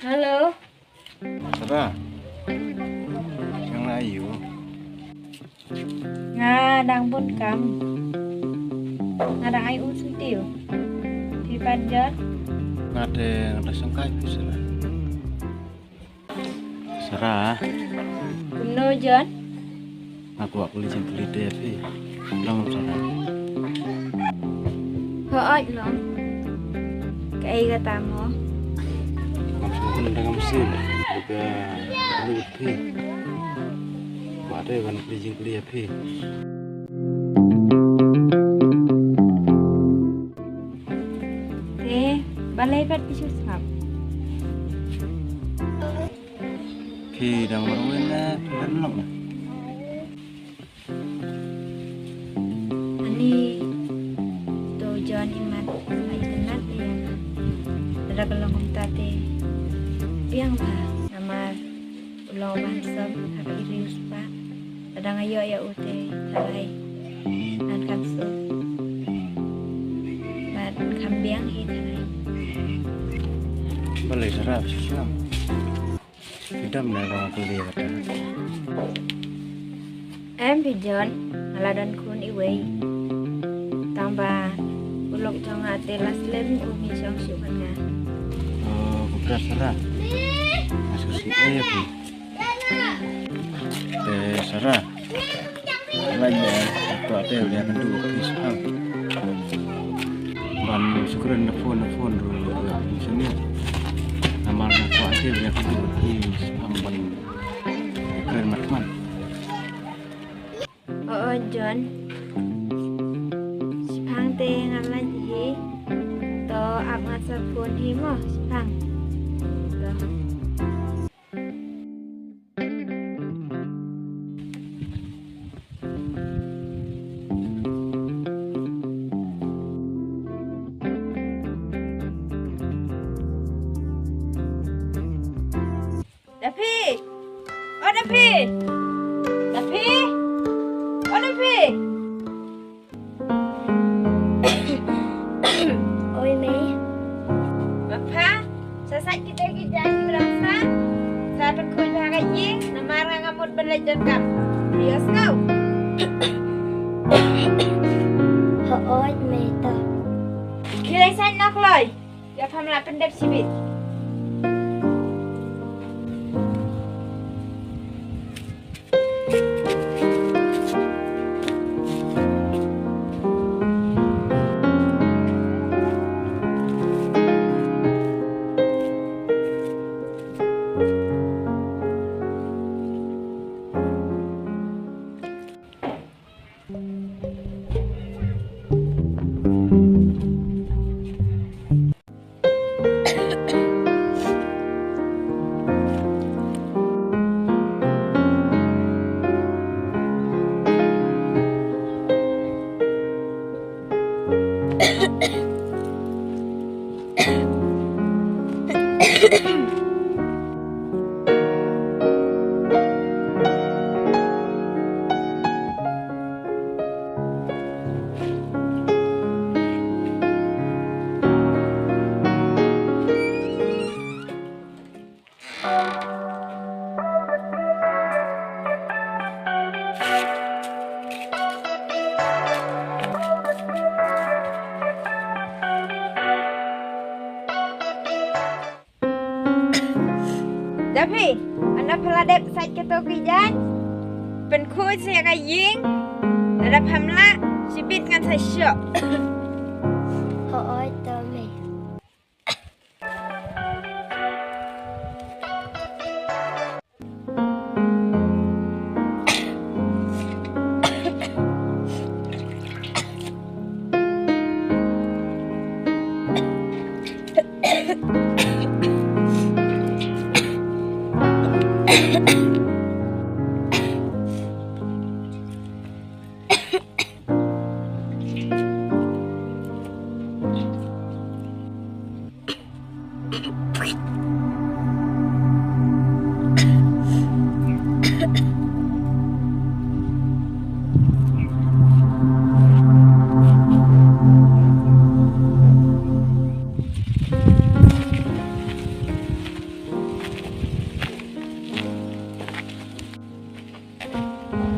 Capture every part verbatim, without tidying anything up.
Hello. Sara. Yang la yu. Nga dang bun kam. Nga dang ai u sentiw. Phi pat John? Nga te nga da sangkai phi Sara. Sara. Kumno John? Nga kwah kylli jingkylli te phi. Long Sara. Hooid long. Kaei kata mo? Ngam sngewthuh da ngam sngewthuh. Ka lut phi. Kwah te ban kylli jingkylli ïa phi. Te balei pat phi shu sngap? Phi dang marwei ne phi dang lok ne? Ani to John imat ba itynnat ïa nga. Lada ka long kumta te biang bha namar u long u handsome ha ka ri u spah. Lada nga ïoh ïa u te tharai ngan kham suk bad kham biang hi tharai. Balei Sara, shisha? Phi dam na ba nga kylli kata. Em phi John, nga la don khun iwei. Tang ba u lok jong nga te la slem, um shong shuh bad nga. Oh, kumta Sara. Nga sngewsih ïa phi. Te Sara. Lait ïa, to te ïa kynduh phi shaphang. Ban shu kren na phone, na phone ruh ïa phi shu ne. Namar nga kwah te ïa kynduh phi shaphang ban kren mat man. Oh, oh, John. Shaphang te nga lait hi. To ap nga sa phone hi mo shaphang. To. Daphi! O Daphi! Daphi! O Daphi! Oi mei. Bapha, sa sait kita ki jaiñ ki brang sa. Sa ta khuid ha ka ïing, namar nga nga mut ban leit donkam. Ïa sngew. Hooid mei to. Ki leit sait na kloi. Ïa pham la pyndep shibit. Daphi, ynda phi la dep sait kato ki jaiñ, Pynkhuid sa ïa ka ïing. Lada pham lah, shibit ngan sa shoh. Hooid to mei.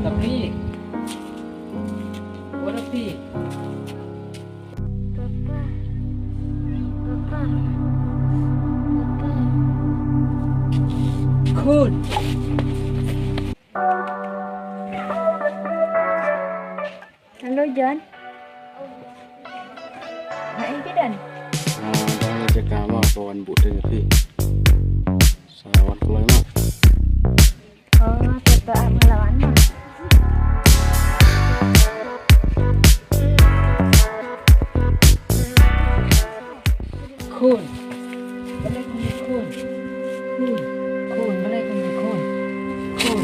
Tapi, what a pity. Papa. Papa. Papa. Khun. Hello, John. Nga ïa phi don? Ah, dang ïa ka ma, ka wan buh teng ïa phi. Sa wan kloi ma. Oh, to to, ah, nga la wan ma. Khun. Balei kumne khun? Khun. Khun, balei kumne khun? Khun.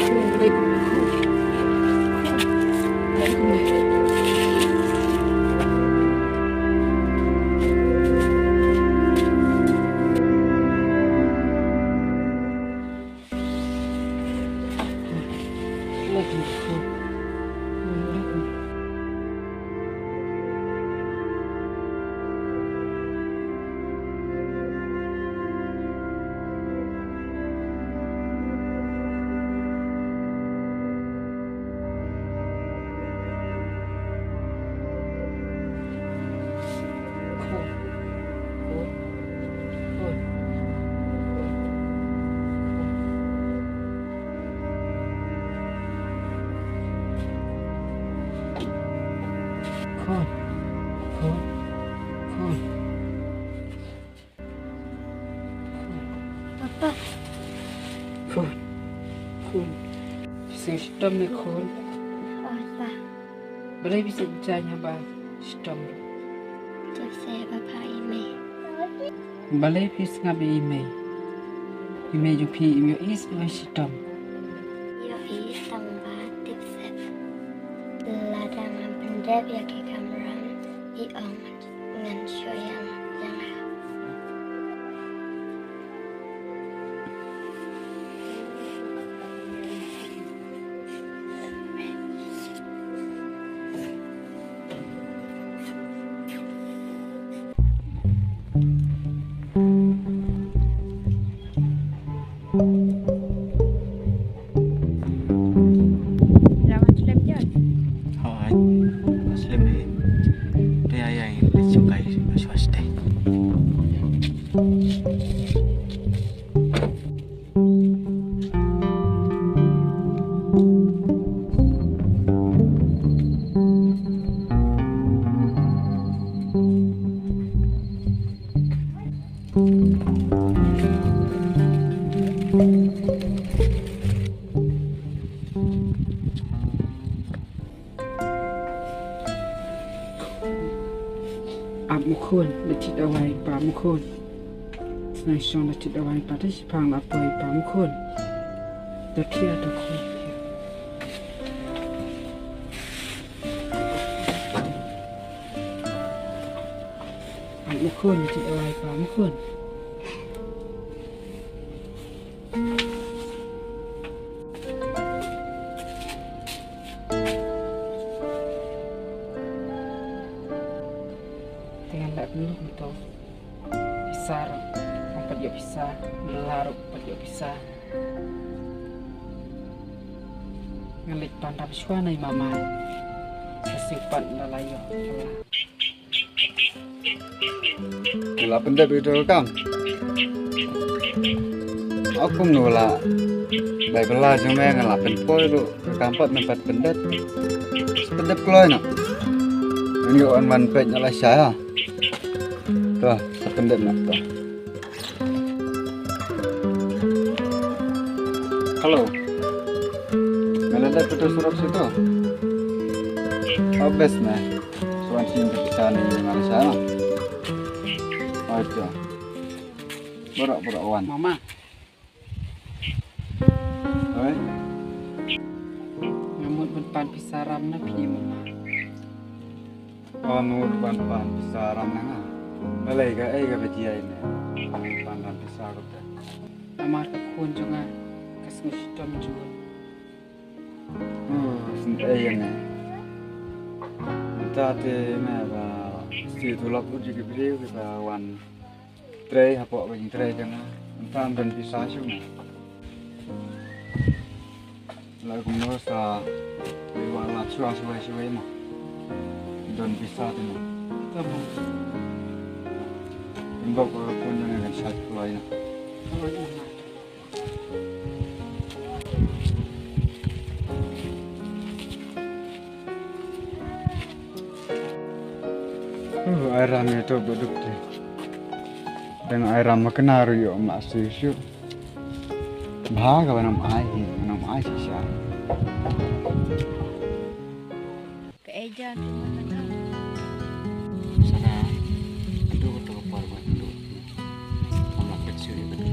Khun, balei kumne khun? Khun. Balei kumne? Khun. Khun. Khun. Papa. Khun. Khun. Phi sngewshitom ne khun? Oi, pa. Balei phi sngewshitom haba shitom? Jong se ba pha i mei. Balei phi sngap ïa i mei? I mei jong phi im ïohi, im ïohi shitom. Ïohi tang ba tip set. Lada ngam pyndep ïa ki kamram, i ong ngan shu ïeng ïa nga. Hooid, slem hi. Te ai ai, leit shu kai shuwa shatei. Ap mo khun, da thied dawai pa mo khun. Sngewsih da thied dawai pa, te shiphang la poi pa mo khun. Da thied da khun. Ap mo khun, da thied dawai pa mo khun. Te ngan leh kumno kumto? Pisa ruh ngam pat ïoh pisa, bylla ruh ngam pat ïoh pisa. Ngan leit pan dam shuwa na i mama. Ka sngewpat da la ïoh. Phi la pyndep ïa ka kam? Akum nu la. Bai bela jong me nga la pynpoi ruh. Ka kam pat me pat pyndep. Pyndep kloi noh. Ngi wan wan peit noh la sha ha. To, pyndep noh to. Hello. Me la dep pyntu surok sito. Oh, best me. Suan sien ka pisa ni nga la sha noh. Oh, to. Baroh, baroh wan. Mama. Oi. Nga mut ban pan pisa ram na phi, mama. Oh, nga mut ban pan pisa ram na nga. Balei, kaei kaba jia ine? Ban pan ram pisa ko te. Namar ka khun jong nga ka sngew shitom jur. Oh, sngew ei ine. Mynta te me ba shu tulop u ji ki briew kiba wan trei hapoh ka jingtrei jong nga. Mynta ym don pisa shuh mo. La kumno sa, wan lad shuwa shuwa shuwa mo. Don pisa te mo. Te mo. Ym bok ka khun jong nga kan shait kloi na. Uh, ai ram ïa to ba duk te. Dang ai ram ma kena ruh ïoh ma shu shu. Bha ka ba nam ai hi, nam ai shisha. Ka ejan tu mana. Sara, adu ka tu ka por ba tu. Kam la kit shu ïa ka tu.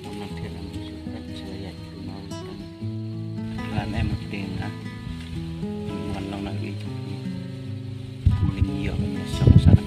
Kam la kit am shu kat shu ïa tu ma. Lan em ding ha. Wan long na ri. Ling yo nya song sa na.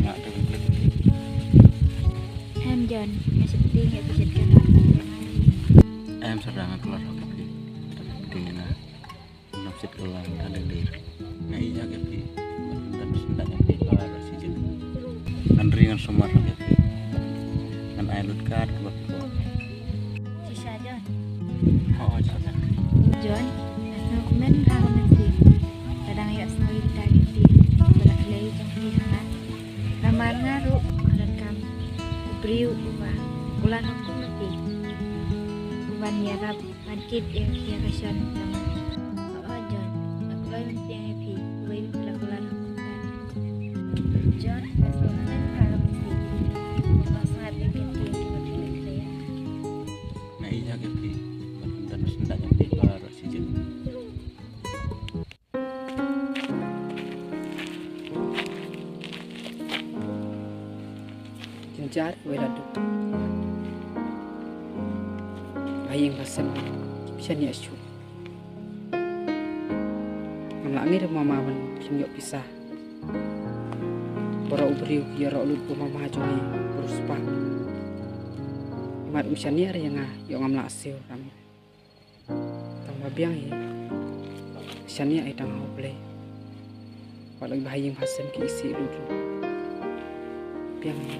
Nga tu klik. Em John, nga shu ding ïa ka jet ka. Em Sara, nga keluar ha ka pi. Ding na. Nap sit ka lang ka ding dir. Nga ïa ka pi. Ngan senda ka pi ba la si jin. Ngan ri ngan sumar ka pi. Ngan ai lut kat ka ba pi. Shisha John. Oh, oh, shisha. John, nga sngewkmen ha ka mynsiem. Lada nga ïohsngew ïa kita ki ktien ba la khlei jong phi ha nga. Namar nga ruh nga donkam u briew uba kular ha kum phi. Uban ïarap ban kit ïa ka shon jong nga. Oh, John, nga kloi ban pdiang ïa phi. Uwei u la kular ha kum phi. John, nga sngewkmen ha ka mynsiem. Nga sngewkmen ha ka mynsiem. Nga ïa ka pi, ban pyndan senda jong phi ba la rot si jong. Jynjar wei la duk. Ba ïing ba sem, ki pisa ni asu. Ngam lah ngir mama ban pynïoh pisa. Baroh u briew ki ïaroh lut ba mama jong ngi, u riewspah. Imat u shaniah ïa nga, ïoh ngam lah siew ram. Tang ba biang hi. Shaniah hi tang ha U Blei. Wat la ki ba ha ïing ba ha sem ki isih lut ruh. Biang hi.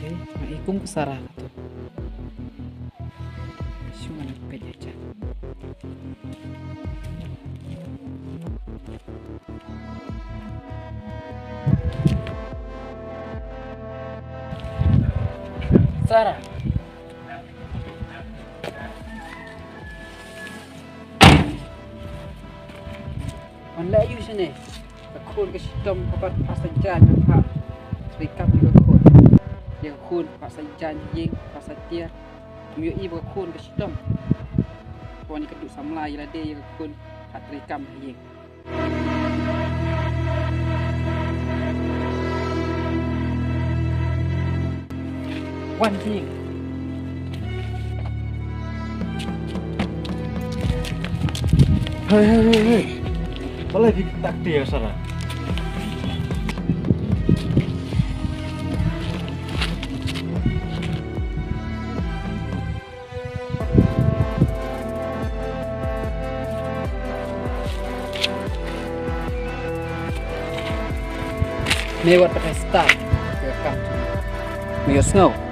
Ai, ma i kum ka Sara ka tu. Shu ngan peit ïa ka. Sara. Wan leh aïu shane? Ka khun ka shitom ka pat phah sa jan ka phah. Sri kam ka khun. Ïa ka khun phah sa jan ïing phah sa tiar. Ym ïohi ba ka khun ka shitom. Ka wan ka duh samla ïa lade ïa ka khun. Phah trei kam ha ïing. Wan phi. Hei, hei, hei, hei. Balei phi tak te ïa Sara? Me wat pathai start. Me ïohsngew.